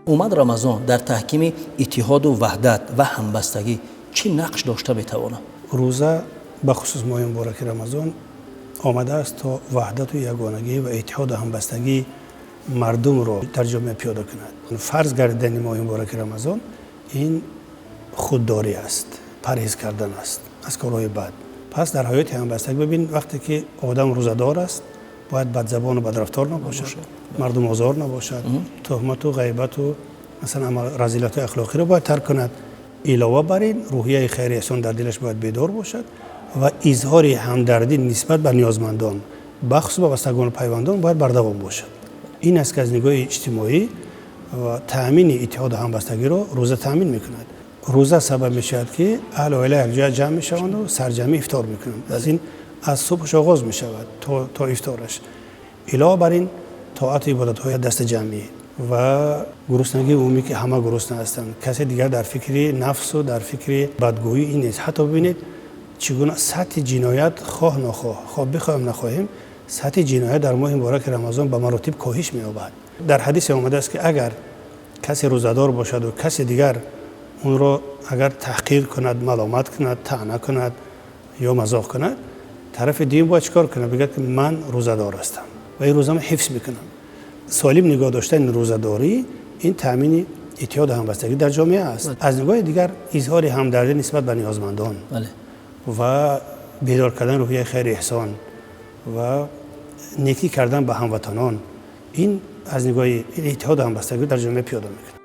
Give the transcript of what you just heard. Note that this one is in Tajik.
Умуман, Рамазон дар таҳкими иттиҳоду ваҳдат ва ҳамбастагӣ чӣ нақш дошта метавонад? Рӯза, бахусус моҳи мубораки Рамазон, омадааст, то ваҳдату ягонагӣ ва иттиҳоду ҳамбастагии мардумро дар ҷомеа пиёда кунад. Фарз гардидани моҳи мубораки Рамазон ин худдорӣ аст, парҳез кардан аст аз корҳои бад. Пас дар ҳаёти ҳамбастагӣ, бибин, вақте ки одам рӯзадор аст, бояд бадзабону бадрафтор набошад, мардумозор набошад, туҳмату ғайбату, масалан, разилатҳои ахлоқиро бояд тарк кунад. Илова бар ин, рӯҳияи хайри эҳсон дар дилаш бояд бедор бошад ва изҳори ҳамдардӣ нисбат ба ниёзмандон, бахусус ба бастагону пайвандон, бояд бардавом бошад. Ин аст, ки аз нигоҳи иҷтимоӣ ва таъмини иттиҳоду ҳамбастагиро рӯза таъмин мекунад. Рӯза сабаб мешавад, ки аҳли оила якҷоя ҷамъ мешаванду сарҷамъӣ ифтор мекунанд. Аз ин аз субҳш оғоз мешавад то ифтораш. Илова бар ин, тоату ибодатҳои дастаҷамъӣ ва гуруснагии умумӣ, ки ҳама гурусна ҳастанд, касе дигар дар фикри нафсу дар фикри бадгӯӣ ин нест. Ҳатто бибинед, чӣ гуна сатҳи ҷиноят, хоҳ нохоҳ, хоҳ бихоҳем, нахоҳем, сатҳи ҷиноят дар моҳи мубораки Рамазон ба маротиб коҳиш меёбад. Дар ҳадисе омадааст, ки агар касе рӯзадор бошаду касе дигар онро агар таҳқир кунад, маломат кунад, таъна кунад ё мазоқ кунад, тарафи дуюм бояд чӣ кор кунад? Бигӯяд, ки ман рӯзадор ҳастам ва ин рӯзаро ҳифз мекунам. Солим нигоҳ доштани рӯзадорӣ ин таъмини иттиҳоду ҳамбастагӣ дар ҷомеа аст. Аз нигоҳи дигар, изҳори ҳамдардӣ нисбат ба ниёзмандон ва бедор кардани рӯҳияи хайри эҳсон ва некӣ кардан ба ҳамватанон, ин аз нигоҳи иттиҳоду ҳамбастагӣ дар ҷомеа пиёда мекунад.